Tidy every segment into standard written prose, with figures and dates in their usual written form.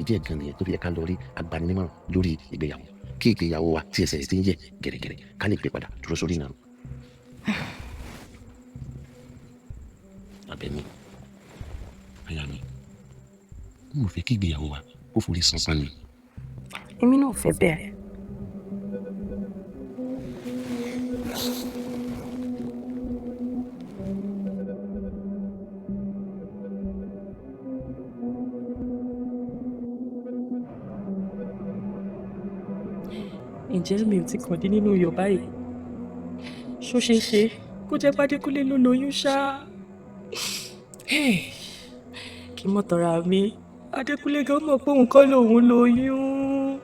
Ìdí ẹ̀ gan nìyẹn tó fi yẹ ká lọ rí agbaninímọ̀ràn lórí ìgbéyàwó, kí ìgbéyàwó wa tí ẹsẹ̀ ti ń yẹ̀ gẹ̀rẹ́gẹ̀rẹ́ ká lè gbé padà dúró sórí ìnàró. Àbẹ̀ní, aya mi, n ò fẹ́ kí ìgbéyàwó wa kó forí ṣánpọ́n ni. Èmi náà ò fẹ́ bẹ́ẹ̀. Ǹjẹ́ mi ò ti kàn dín nínú iyọ̀ báyìí? Ṣó ṣeé ṣe kó jẹ́ pÁdékúnlé ló lóyún ṣá? Kí mọ́ tọ́ra mi, Adékúnlé gan mọ̀ pé òun kọ́ lòun lóyún.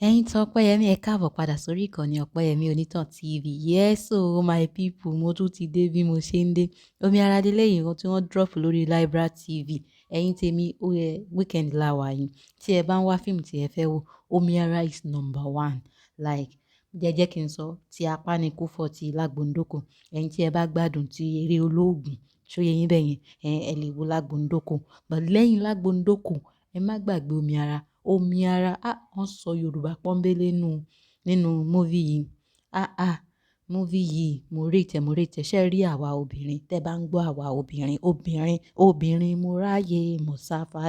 Ẹ̀yin tó Ọpẹ́yẹmí, ẹ káàbọ̀ padà sórí ìkànnì Ọpẹ́yẹmí Onítàn TV. Yes o, my people, mo tún ti dé bí mo ṣe ń dé. Omi ara dé lẹ́yìn ohun tí wọ́n drop lórí Libra TV. Ẹ̀yin tèmi, ó yẹ weekend la wà yìí. Tí ẹ bá ń wá fíìmù tí ẹ fẹ́ wò, Omi Ara is number one. Like, jẹ́ kí n sọ, tí apá ni kú fọ́ ti Lágbóńdókò. Ẹ̀yin tí ẹ bá gbádùn ti eré olóògùn, ṣó yé yín bẹ́yẹn, ẹ lè wo Lágbóńdókò. But lẹ́yìn Lágbóńdókò, ẹ má gbàgbé Omi Ara. Omi Ara, ah, wọ́n sọ Yorùbá pọ́nbélé nínú movie yìí. Ah, ah, movie yìí, mo rate ẹ, mo rate ẹ. Ṣé ẹ rí àwa obìnrin? Tẹ́ bá ń gbọ́ àwa obìnrin, obìnrin, obìnrin, mo ráyè, mo sáfá.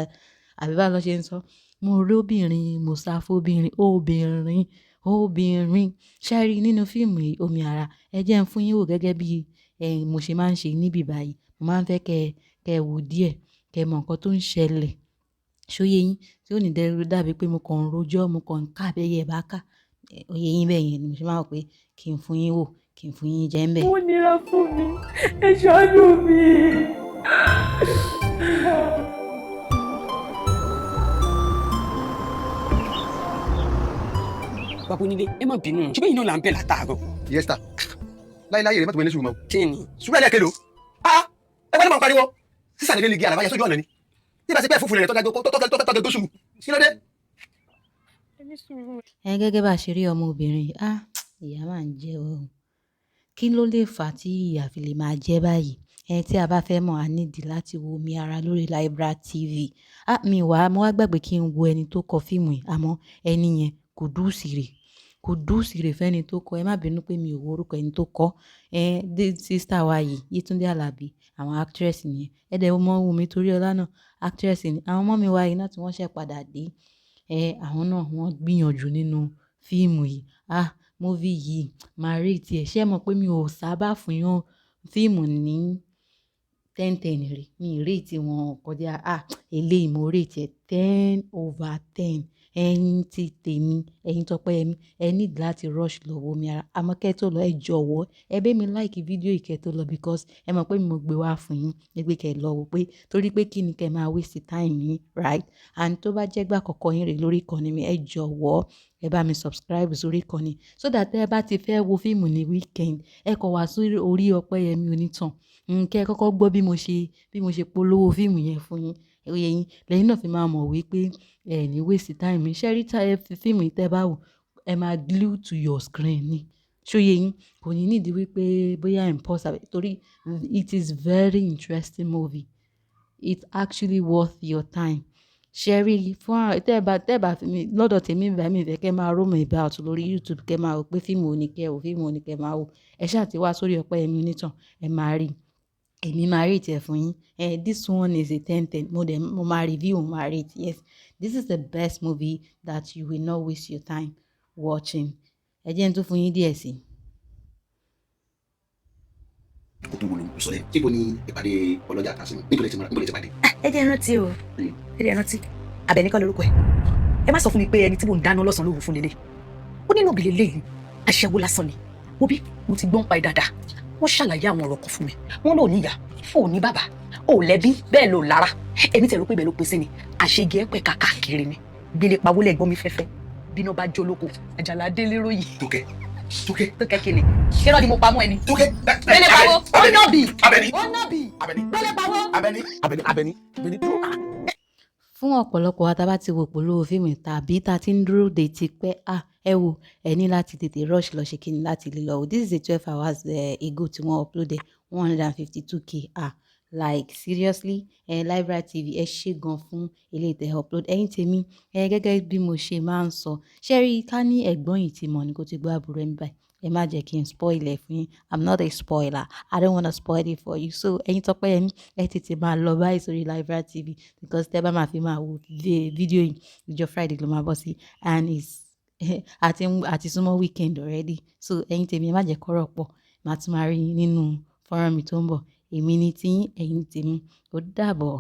Àbí báwo lọ ṣe ń sọ? Mo rí obìnrin, mo sá fún obìnrin, obìnrin, obìnrin. Ṣé ẹ rí nínú fíìmù yìí, Omi Ara? Ẹ jẹ́ ń fún yín wò gẹ́gẹ́ bí, mo ṣe máa ń ṣe níbí báyìí. Mo máa ń fẹ́ kẹ wò díẹ̀, kẹ mọ nǹkan tó ń ṣẹlẹ̀. Ṣó yé yín? Tí ó ní dàbí pé mo kàn ń rojọ́, mo kàn ń kà bí ẹyẹ bá ká. Ó yé yín bẹ́yẹn ni mo ṣe máa ń rò pé kí n fún yín wò, kí n fún yín jẹ ń bẹ̀. Ó nira fún mi, ẹ ṣàánú mi. Bàbá onílé, ẹ má bínú, ṣé bẹ́ẹ̀ iná là ń bẹ̀ látàárọ̀. Yes sir, láyéláyé rẹ mọ́tò mi ní sùúrù mọ́. Kí ni? Sùúrù ẹ̀ lẹ́ẹ̀kẹ́ lò. Ah, ẹ wọ́n ní mọ̀ ń pariwo sísà nílé igi àràbáyé sójú ọ̀nà ni tí ìbá ṣe pẹ́ fúnfun rẹ̀ tọ́jà tó sùúrù kí ló dé. Ẹ gẹ́gẹ́ bá ṣe rí ọmọbìnrin yìí, ah, ìyá máa ń jẹ o. Kí ló lè fà á tí ìyá fi lè máa jẹ báyìí? Ẹ tí a bá fẹ́ mọ̀, a nídi láti wo Omi Ara lórí Libra TV. Ah, mi wá, mo wá gbàgbé kí n wo ẹni tó kọ fíìmù yìí, àmọ́ ẹni yẹn kò dùn sí rè. Kò dùn sí rè fún ẹni tó kọ. Ẹ má bínú pé mi ò wo orúkọ ẹni tó kọ. Ẹ, sister wa yìí, Yétúndé Àlàbí, àwọn actress nìyẹn. Ẹ dẹ̀ mọ Wùnmí Toríọlá náà, actress ni. Àwọn ọmọ mi wá yìí náà tí wọ́n ṣẹ̀ padà dé. Ẹ, àwọn náà wọ́n gbìyànjú nínú fíìmù yìí. Ah, movie yìí, màá rate ẹ. Ṣé ẹ mọ̀ pé mi ò sábà fún yàn fíìmù ní 10 10 rí. Mi ò rate wọn kọjá. Ah, eléyìí mo rate ẹ 10 over 10. Ẹ̀yin tí tèmi, ẹ̀yin Tọ́pẹ́yẹmí, ẹ need láti rush lọ wo Omi Ara. Àmọ́ kí ẹ tó lọ, ẹ jọ̀wọ́, ẹ bá mi like fídíò yìí kí ẹ tó lọ because ẹ mọ̀ pé mi mo gbé wá fún yín. Ní pé kí ẹ lọ wo pé torí pé kí ni kí ẹ máa waste time yín, right? And tó bá jẹ́ ìgbà àkọ́kọ́ yín rè lórí ìkànnì mi, ẹ jọ̀wọ́, ẹ bá mi subscribe sórí ìkànnì so that ẹ bá ti fẹ́ wo fíìmù ní weekend, ẹ kọ wá sórí orí Ọpẹ́yẹmí Onítàn. Kí ẹ kọ́kọ́ gbọ́ bí mo ṣe polówó fíìmù yẹn fún yín. Ó yé yín. Lẹ́yìn náà fi máa mọ̀ wípé ẹ ní waste time. Ṣé ẹ rí fíìmù yìí tẹ bá wò, ẹ máa glue to your screen ni. Ṣó yé yín? Kò ní nídi wípé bóyá impulse àbí torí it is very interesting movie. It's actually worth your time. Ṣé ẹ rí fún àwọn tẹ́ bá fi mi lọ́dọ̀ tèmi bá mi fẹ́ kí ẹ máa roam about lórí YouTube kí ẹ máa rò pé fíìmù wo ni kí ẹ wò, fíìmù wo ni kí ẹ máa wò. Ẹ ṣáà ti wá sórí Ọpẹ́yẹmí Onítàn, ẹ máa rí. Èmi máa rate ẹ fún yín. This one is a 10 10. Mo dẹ̀, mo máa review, mo máa rate. Yes, this is the best movie that you will not waste your time watching. Ẹ jẹ́ n tún fún yín díẹ̀ sí. Kó tó wọlé sọlẹ, níbo ni ìpàdé ọlọ́jà kan sí? Níbo lẹ ti mọ, níbo lẹ ti pàdé? Ẹ jẹ́ rántí o, ẹ jẹ́ rántí. Àbẹ̀ní kọ́ lorúkọ ẹ̀. Ẹ má sọ fún mi pé ẹni tí mò ń dáná lọ́sàn-án lóru fún lélẹ̀. Ó nínú òbí lélẹ̀ yìí, aṣẹ́wó lásán ni. Wo bí mo ti gbọ́n pa ẹ̀ dáadáa. Wọ́n ṣàlàyé àwọn ọ̀rọ̀ kan fún mi. Wọ́n lò níyà, ò ní bàbá, ò lẹ́bí, bẹ́ẹ̀ ló lára. Èmi tẹ̀rọ pé ibẹ̀ ló pín sí ni. Àṣegì ẹ̀ pẹ̀ káàkiri ni. Gbélé pawó lẹ́gbọ́n mi fẹ́fẹ́. Bíná bá jó lóko, Àjàlá délé ròyìn. Tókẹ́, Tókẹ́. Tókẹ́ kí ni? Ṣé lọ́ọ́ ni mo pamọ́ ẹni? Tókẹ́. Gbélé pawó, ó nà bì. Abẹ́ní. Ó nà bì. Abẹ́ní. Gbélé pawó. Abẹ́ní, Abẹ́ní, Abẹ́ní, Abẹ́ní tó. Fún ọ̀pọ̀lọpọ̀ wa tá bá ti wo ìpolówó fíìmù tàbí tá ti ń dúró dè tí pé, ah, ẹ wo, ẹ ní láti tètè rush lọ ṣe kíni láti lè lọ wo. This is a 12 hours ago tí wọ́n upload ẹ̀, 152K. Ah. Like seriously, Libra TV, ẹ ṣé gan fún eléyìí tẹ́ upload. Ẹ̀yin tèmi, gẹ́gẹ́ bí mo ṣe máa ń sọ, ṣé rí ká ní ẹ̀gbọ́n yìí ti mọ̀ ni kó ti gbọ́ àbúrò ẹ̀ ń báyìí. Ẹ má jẹ́ kí n spoil ẹ̀ fún yín. I'm not a spoiler. I don't wanna spoil it for you. So ẹ̀yin Tọ́pẹ́yẹmí, ẹ tètè máa lọ báyìí sórí Libra TV because tẹ́ bá máa fi máa wo fídíò yìí, ọjọ́ Friday ló máa bọ́ sí and it's àti súnmọ́ weekend already. So ẹ̀yin tèmi, ẹ má jẹ́ kọ́rọ̀ pọ̀. Màá tún máa rí yín nínú fọ́nrán mi tó ń bọ̀. Èmi ni tiyín, ẹ̀yin tèmi. Ó dàbọ̀.